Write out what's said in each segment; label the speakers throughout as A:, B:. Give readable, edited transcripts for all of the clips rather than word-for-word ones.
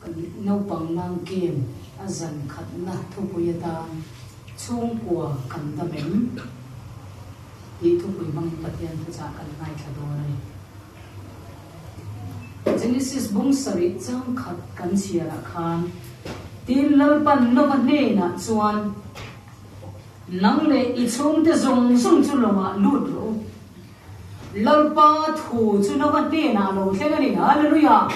A: Kan naupang nan game a zan khatna thupui atan chhungkua kan dam em? Tih thupui hmangin Pathian thuchah kan ngaithla dawn a ni. Genesis bung sarih changkhat kan chhiarah khan tin Lalpan Nova hnenah chuan, Nang leh i chhungte zawng zawng chu lawngah lut rawh u. Lalpa thu chu Nova hnenah a lo thleng a ni. Hallelujah!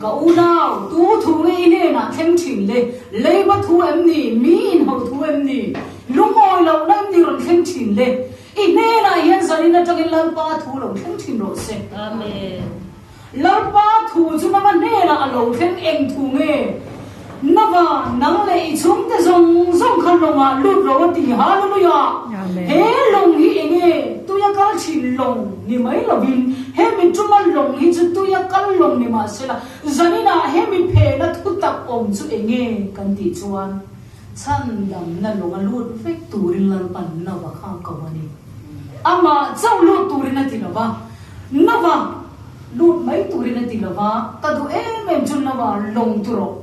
A: Ka unau, tu thu nge i hnenah thleng thin le? Leiba thu em ni? Mi inho thu em ni? Lungawi lohna em ni rawn thleng thin le? I hnenah hian zanin atangin Lalpa thu lo thleng thin rawh se.
B: Amen.
A: Lalpa thu chu Nava hnenah a lo thleng eng thu nge? Nava, nang leh i chhungte zawng zawng kha lawngah lut ro a ti. Hallelujah! He lawng hi eng nge? Tuia kal thin lawng ni mai lovin, hemi tuma lawng hi chu tuia kal lawng ni mah sela, zaninah hemi phena thutak awm chu eng nge kan tih chuan, Chhandamna lawng a lut vek turin Lalpan Nova kha ko a ni. Amah chauh lut turin a ti lo va, Nova lut mai turin a ti lo va, ka duh em em chu Nova lawng tu rawh,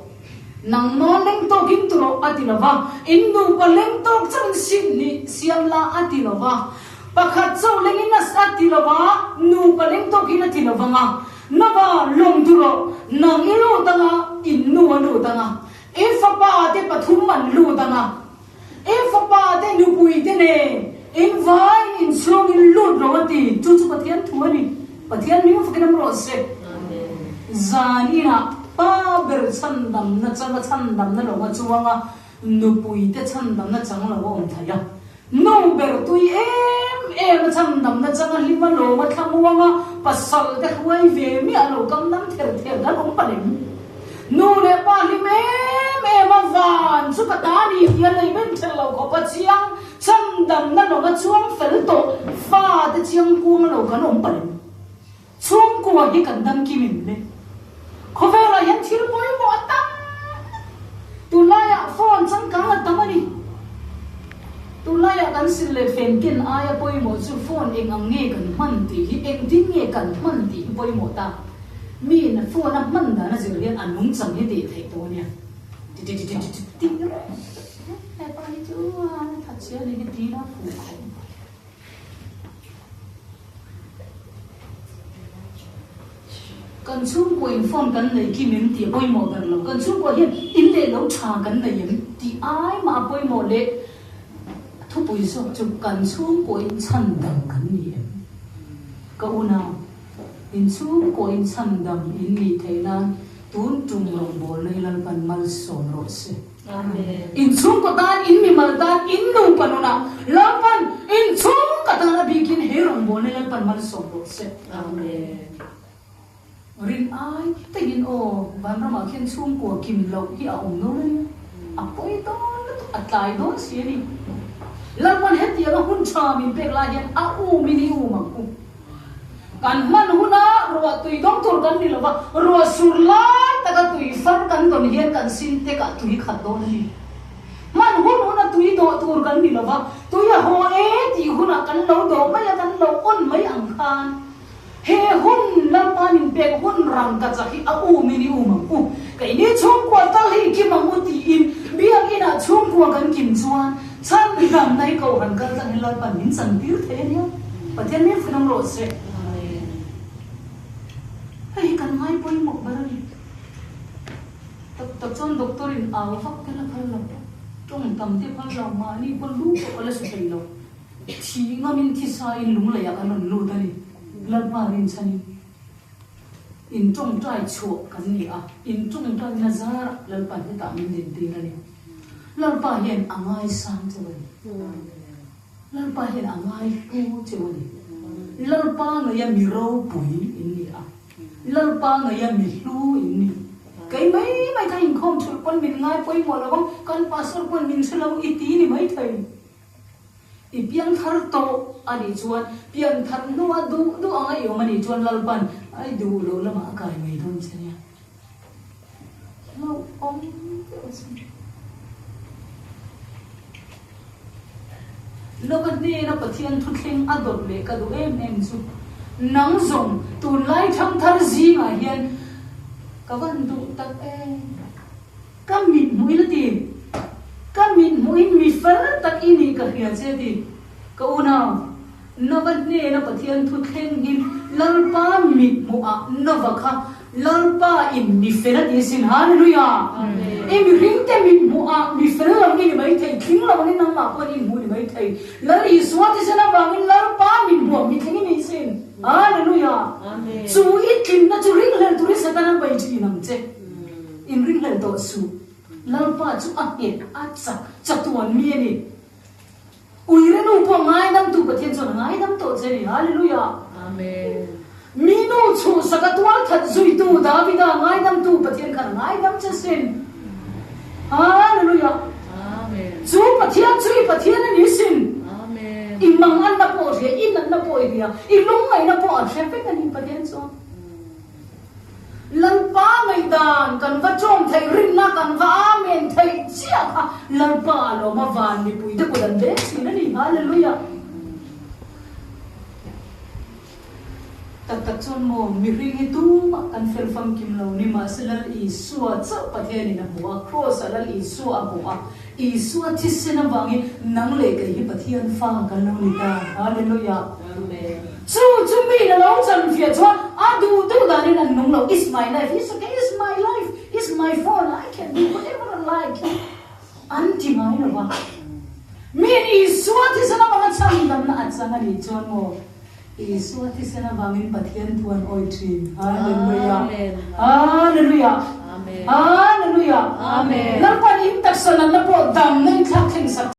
A: nangma leng tawkin tu rawh a ti lo va, in nupa leng tawk chauhin sim nih siam la a ti lo va, pakhat chauh lengin a a ti lo va, nupa leng tawkin a ti lo vang a, Nova lawng tu rawh, nang i lut anga, in nu a lut anga. I fapa te pathum an lut ang a, i fapa te nupui te nen in vai inchhung in lut lo a ti. Chu chu Pathian thu a ni. Pathian hming fakin awm rawh se. Zan inah pa ber chhandamna changa chhandamna lo a chuang a, nupui te chhandamna chang lo a awm thei a. Nu ber tui em em a chhandamna changa hlim a lawm a thlamuang a, pasal te hruai ve miah lo kam dam ther ther kan awm palem. Nu leh pa hlim em em a van chu ka ta ni tia lei ben ther lo khawp a chiang chhandamna lawng a chuang fel tawh fa te chiang kuang lo kan awm palem. Chhungkua hi kan dam kim em le? Khawvelah hian thil pawimawh a tam. Tunlaiah phone changkang a tam a ni. Tunlaiah kan sil leh fen ken aia pawimawh chu phone eng ang nge kan hman tih hi, engtin nge kan hman tih hi pawimawh ta. Miin phone a hman dan a zir hian a nungchang hi tih theih tawh a nia. Ti ti ti ti ti ti reng hepa hi chu a thatchhia ni hi tina fuh khawp. Kan chhungkua in phone kan nei kim em tih a pawimawh ber lo. Kan chhungkua hian in leh lo tha kan nei em tih ai mah a pawimawh leh thupui zawk chu kan chhungkua in chhan dam kan ni em? Ka unau, in chhungkua in chhan dam in nih theih nan tun tum rawngbawlna hi Lalpan malsawm rawh se. In chhungkaw tan, in mimal tan, in nupa nunah Lalpan in chhungkaw tan a bikin he rawngbawlna Lalpan malsawm rawh se.
B: Amen.
A: Rin ai takin aw, vanramah khian chhungkua kim loh hi a awm dawn a nia. A pawi dawn lutuk, a tlai dawn si a ni. Lalpan hetianga hun tha min pek lai hian a umin i um ang u. Kan hman huna ruah tui dawng tur kan ni lova, ruah sur lai taka tui far kan dawn hian kan sin tekah tui khat dawn a ni. Hman hun huna tui dawh tur kan ni lova, tui a haw e tih hunah kan lo dawh mai a, kan lo on mai ang khan he hun Lalpa min pek hun rangkachak hi a umin i um ang u. Keini chhungkua tal hi i kim ang u tiin Biakinah chhungkua kan kim chuan Chhan dam na hi Kohhran kal tlang hi Lalpan min chan tir thei a nia. Pathian min fun rawh se. Hei hi kan ngai pawimawh ber a ni. Tak tak chuan doctor in au vak te la phal lo, tawng tam te phal lo, mahni pawn lu pawh ka la su thei lo. Thi ngamin thisa in lungleiah kan rawn lut a ni. Lalpa rinchhan in in tawngtai chhuah kan ni a, in tawngtai na zarah Lalpan hetah min din tir a ni. Lalpa hian a ngaisang cheu a ni. Lalpa hian a ngaihlu cheu a ni. Lalpa ngaia mi ropui in ni a, Lalpa ngaia mi hlu in ni. Kei mai mai ka inkhawm thulh pawn min ngai pawimawh lo ang, kan pastor pawn min hre lo i ti ni maithei. I piangthar tawh a nih chuan, pianthar hnua duh duh anga i awm a nih chuan Lalpan ai duh loh lamah a kai mai dawn che nia. Hlauhawm deuh a sin. Lova hnena Pathian thuthleng a dawt leh ka duh em em chu, nang zawng tunlai thangthar zingah hian. Ka van duh tak e. Ka mit hmuhin a ti. Ka mit hmuhin mi fel tak i nih ka hria che a ti. Ka unau, Nova hnena Pathian thu thleng hi Lalpa mit hmuhah Nova kha Lalpa in mi fel a ti asin. Hallelujah! I mihringte mit hmuhah mi fel lo i ni maithei, tling lo angin nangmah pawh in inhmuh ni maithei. Lal Isua thisen avangin Lalpa mit hmuhah mi tling i ni asin. Hallelujah! Chu i tlinna chu ringhlel turin Satana bei thin ang che. In ringhlel tawh suh. Lalpa chu a nghet, a chak, chatuan mi a ni. Uire nu pawh ngaidamtu Pathian chuan a ngaidam tawh che a ni. Hallelujah!
B: Amen.
A: Mi nu chhuhsak a tualthat zuitu Davida ngaidamtu Pathian khan a ngaidam che sin. Hallelujah!
B: Amen.
A: Chu Pathian chu i Pathian a ni sin.
B: Amen.
A: I manganna pawh a hria, i natna pawh i hria, i lungngaihna pawh a hre vek a ni Pathian chuan. Lalpa ngaihdan kan va ṭawm theih, rinna kan va amen theih chiah kha Lalpa a lawm a, van mipuite kut an veng thin a ni. Hallelujah! Tak tak chuan maw, mihring hi tumah kan fel famkim lo ni, mahse Lal Isua chauh Pathianin a hmu a, Kraws-ah Lal Isua a hmu a, Isua thisen avangin nang leh kei hi Pathian fa kan lo ni ta. Hallelujah! Chu chu mi na lo chanfiah chuan a duh duh danin an nung lo. It's my life, it's okay, it's my life, it's my phone, I can do whatever I like an ti ngai lo va. Miin Isua thisen avanga chhandamna a chang a nih chuan maw? Isua thisen avangin Pathian thu an awi thin. Hallelujah. Hallelujah. Hallelujah. Lalpan in taksa natna pawh damna in thlak thleng sak.